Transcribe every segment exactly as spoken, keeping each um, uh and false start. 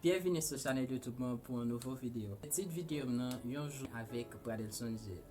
Byenvini sou chanèl YouTube mwen pou yon nouvo videyo. Tit videyo m nan, yon jou avèk Pradelson Gilles.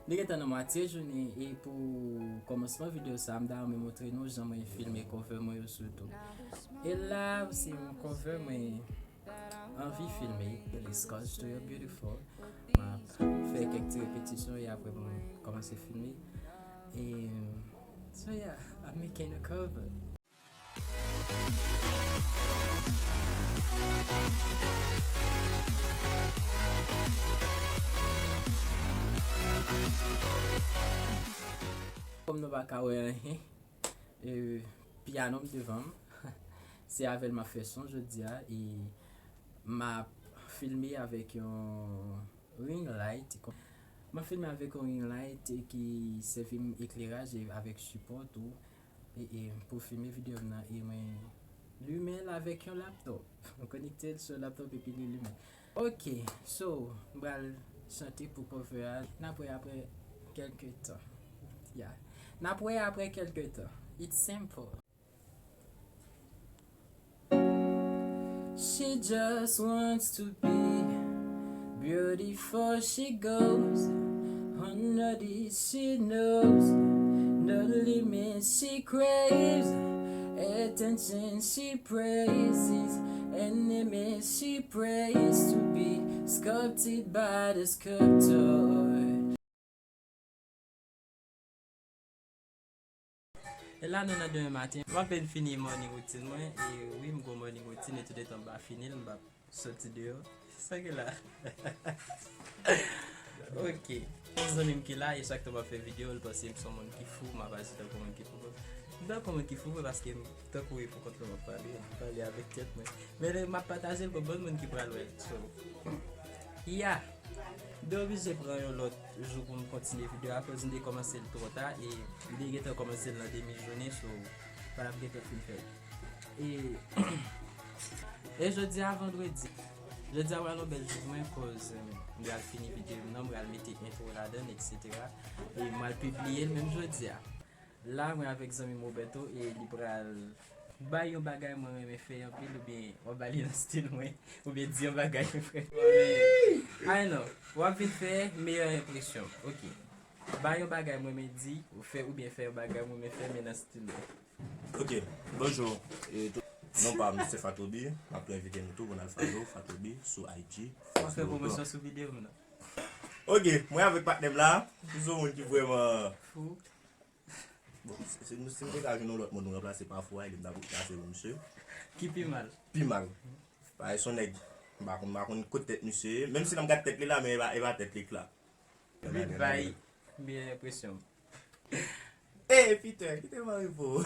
Nou gentan nan mwatye jounen e pou kòmansman videyo sa, m ta renmen montre nou jan mwen filme cover mwen yo sitou. E la, se yon cover mwen anvi filme, Let's Cause to Your Beautiful. M ap fè kèk ti repetisyon e apre m kòmanse filme. E, so yeah, I'm making a cover. Kòm nou pa ka wè anyen, e, pyano m devan m. Se avè l m ap fè son jodi a, e m ap filme avèk yon ring light. M ap filme avèk yon ring light ki sèvi m ekleraj e avèk sipò tou. E, e, pou filme videyo m nan, e mwen limen l avèk yon laptop. Mwen konekte l sou laptop epi li limen. Ok, so, m pral chante pou cover a. N ap wè apre kèlke tan. Yeah. N ap wè apre kèlke tan. It's simple. She just wants to be beautiful. She goes unnoticed. She knows no limits. She craves attention. She praises an image. She prays to be sculpted by the sculptor. E la, nou nan demen maten. M apèn fini morning routine mwen. E wi, m gon morning routine. E touletan m pa fini l, m p ap soti deyò. Sa ki la? Ok. Yon zanmi m ki la, e chak tan m ap fè videyo, l panse m se yon moun ki fou, m ap aji tankou moun ki fou. M tankou moun ki fou vre paske m tankou e pou kont mwen m ap pale, m pale avèk tèt mwen. Men lè m ap pataje l, gon bann moun ki pral wè l. So, yeah. M te oblije pran yon lòt jou pou m kontinye videyo a, akoz m te kòmanse l twò ta e m te gentan kòmanse l nan demi jounen, so pa t ap gentan fin fèt. E, e jodi a vandredi. Jodi a pral yon bèl jou pou mwen, koz, eh, m pral fini videyo m nan, m pral mete entwo ladan l, etsetera. E m pral pibliye l menm jodi a. La, mwen avèk zanmi m Roberto, e li pral bay yon bagay mwen renmen fè anpil, oubyen w ap ba li nan stil mwen, oubyen di yon bagay mwen fè. I know, w ap vin fè meyè enpresyon. Ok. Bay yon bagay mwen renmen di, ou fè, oubyen fè yon bagay mwen renmen fè, men nan stil mwen. Ok, bonjou. E tout, non pa m se Fatobi, m ap tou envite nou tou pou n al follow Fatobi sou I G, Facebook. W ap fè pwomosyon sou videyo m nan. Ok, mwen avèk patnè m la, se yon moun ki vrèman fou. Bon, si, si, si m te ka jwenn yon lòt moun ranplase pa fou a, li m ta pou ranplase pou misye. Ki pi mal? Pi mal. Paske se yon nèg, m pa konn, m pa konn kot tèt misye ye. Menm si lè m gad tèt li la, men e pa, e pa tèt li k la. Li bay meyè enpresyon. Ey, Peter, kite m an repo.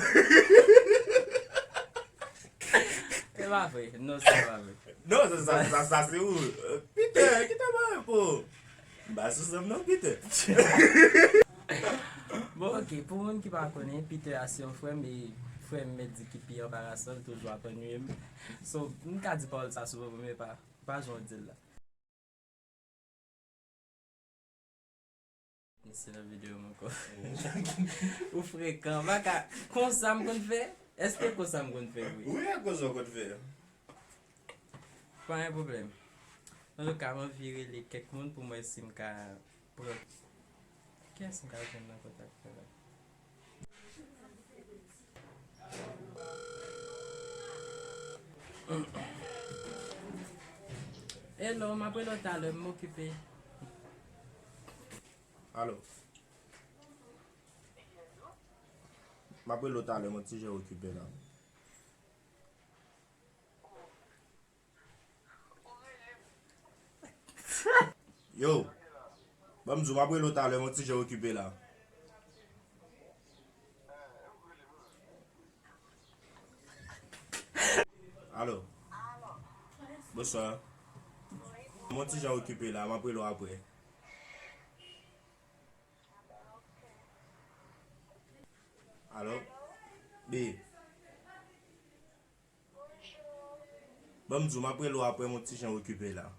E pa vre. Non, sa pa vre. Non, sa, sa, sa, sa se ou. Peter, kite m an repo. M pa sou zanm non, Peter. Bon, ok, pou moun ki pa konnen, Peter a se yon frè m, e frè m, mèt di ki pi anbarasan, l toujou ap annuiye m. So, m ka di pawòl sa souvan pou mwen, pa, pa jan w di l la. Mesye nan videyo m ankò. Ou frekan, m pa ka, konsa m konn fè? Èske konsa m konn fè vre? Wi, e konsa w konn fè. Pa gen pwoblèm. Antouka, m anvi rele kèk moun pou m wè si m ka pran. Kiyès m ka jwenn nan kontak mwen la? Hello, m ap rele w talè, m okipe. Alo. M ap rele w talè, m yon ti jan okipe la. Yo, ban m di w, m ap rele w talè, m yon ti jan okipe la. Alo. Bonswa. M yon ti jan okipe la, m ap rele w apre. Alo? Bi. Ban m di w, m ap rele w apre, m yon ti jan okipe la.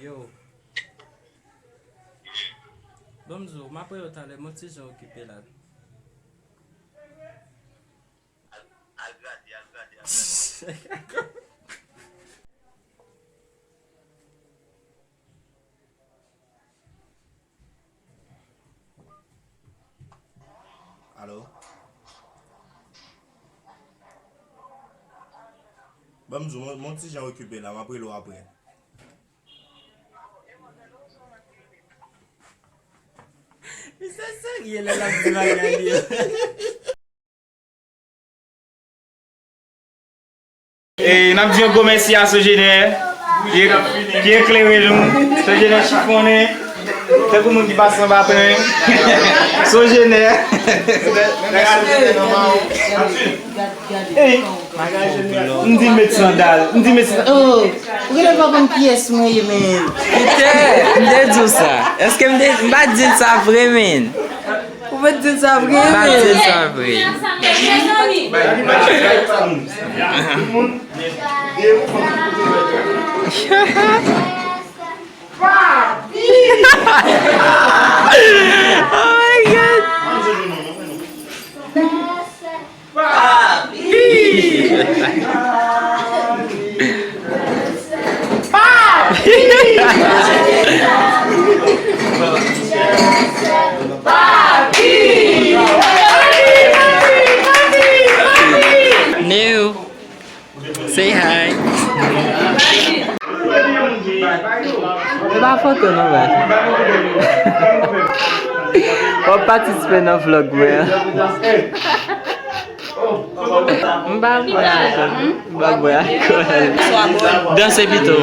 Yo. Ban m di w, m ap rele w talè, m on ti jan okipe la. Al, al grate, al grate, al grate. Alo? Ban m di w, m on, m on ti jan okipe la, m ap rele w apre. Misye serye lè l ap di bagay li yo. E n ap di yon gwo mèsi a Sogener ki, ki eklere nou. Sogener chifonnen. Tankou moun ki pase anba tren. Sogener. Ey, m di met sandal, m di met sandal. Oh, ou genlè pa konn kiyès mwen ye, men. Pete, m te di w sa. Èske m te, m pa t di l sa vre, men. Ou pa t di l sa vre, men. M pa t di l sa vre. Oh my God. Papi! Papi! Papi! New. Say hi. E pa foto non, baz. W ap patisipe nan vlog mwen an. M pa bwè alkòl. M pa bwè alkòl. Danse pito.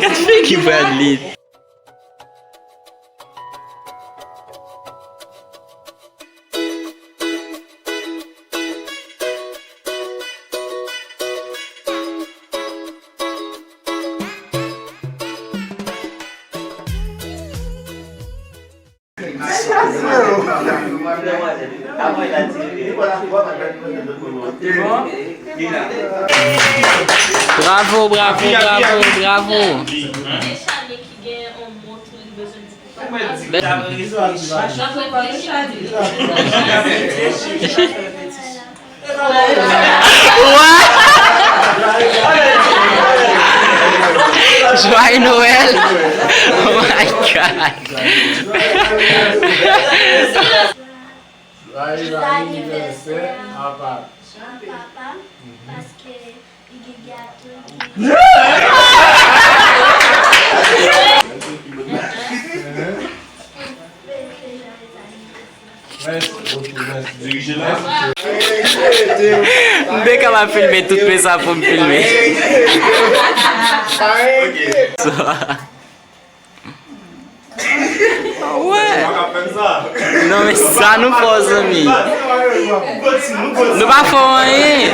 Gad figi Bradley. Bravo, bravo, bravo, bravo. Joyeux Noël! Oh my God! Joyeux anniversaire à papa. Papa, paske li gen gato, li gen M te kapab filme tout, men sa pou m filme. Non, men sa nou fè w, zanmi. Nou pa fè w anyen.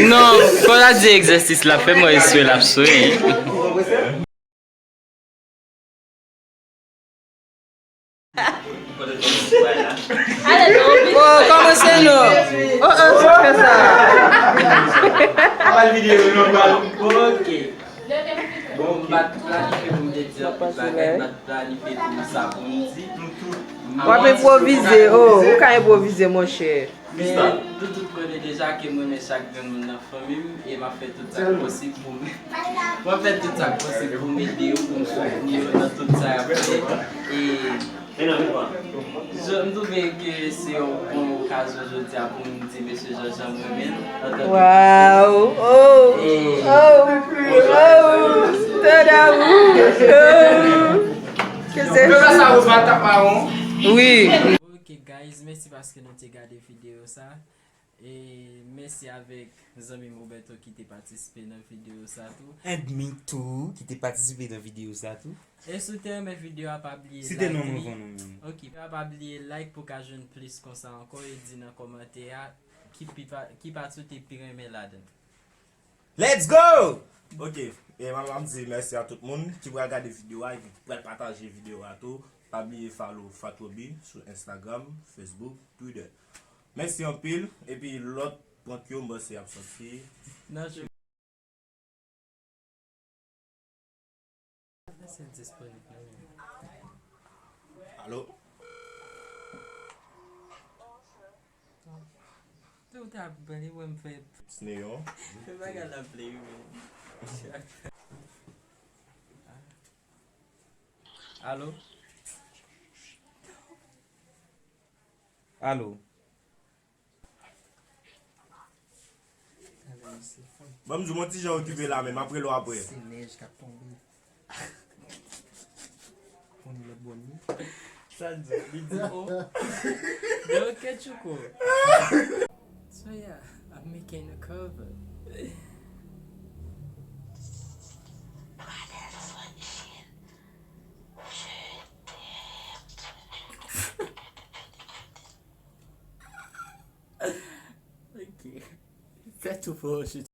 Non, kòm sa di egzèsis l ap fè, mwen swe l ap swe. Oh, kòmanse non. Oh, oh, sa fè sa. Aval videyo, non, bal. Ok. Bon, m pa t planifye pou m te di anpil bagay, m pa t planifye pou sa pou m di. W ap enpwovize, oh, ou ka enpwovize, monchè. Men, nou tout konnen deja ke m renmen chak grenn moun nan fanmi m, e m ap fè tout sa k posib pou m, m ap fè tout sa k posib pou m ede yo, pou m soutni yo nan tout sa y ap fè. E, jan, m twouve ke se yon bon okazyon jodi a pou m di mesye Jean Jean m renmen l antanke mesye. Wow! Oh! E, oh! Oh! Tandawou! Oh! Ke se sa, Rose va tap mawon. Wi. Ok, guys, mèsi paske nou te gade videyo sa. E mèsi avèk zanmi m Roberto ki te patisipe nan videyo sa tou. And me too, ki te patisipe nan videyo sa tou. E si w te renmen videyo a, pa bliye like li. Si te non, mwen van non, menm. Ok, pa bliye like pou ka jwenn plis konsa ankò e di nan kòmantè a ki pi pa, ki pati w te pi renmen ladan. Let's go! Ok, e m ap di mèsi a tout moun ki pral gade videyo a, ki pral pataje videyo a tou. Pa bliye follow Fatroby sou Instagram, Facebook, Twitter. Mèsi anpil, epi lòt prank yo, m panse ap sòti. Nan jou. Ese disponib nan men. Alo? Tou ta bale wè m fè. Sneyon. Fè bagay la play wi men. Alo? Alo? Ban m di w yon ti jan okipe la menm, m ap rele w apre. Se nèj k ap tonbe. Pou nou lòt bò ni. Sa l di? Li di, oh. Yo, ketchouko. So yeah, I'm making a cover. Ok. Fè tou pou yo chita.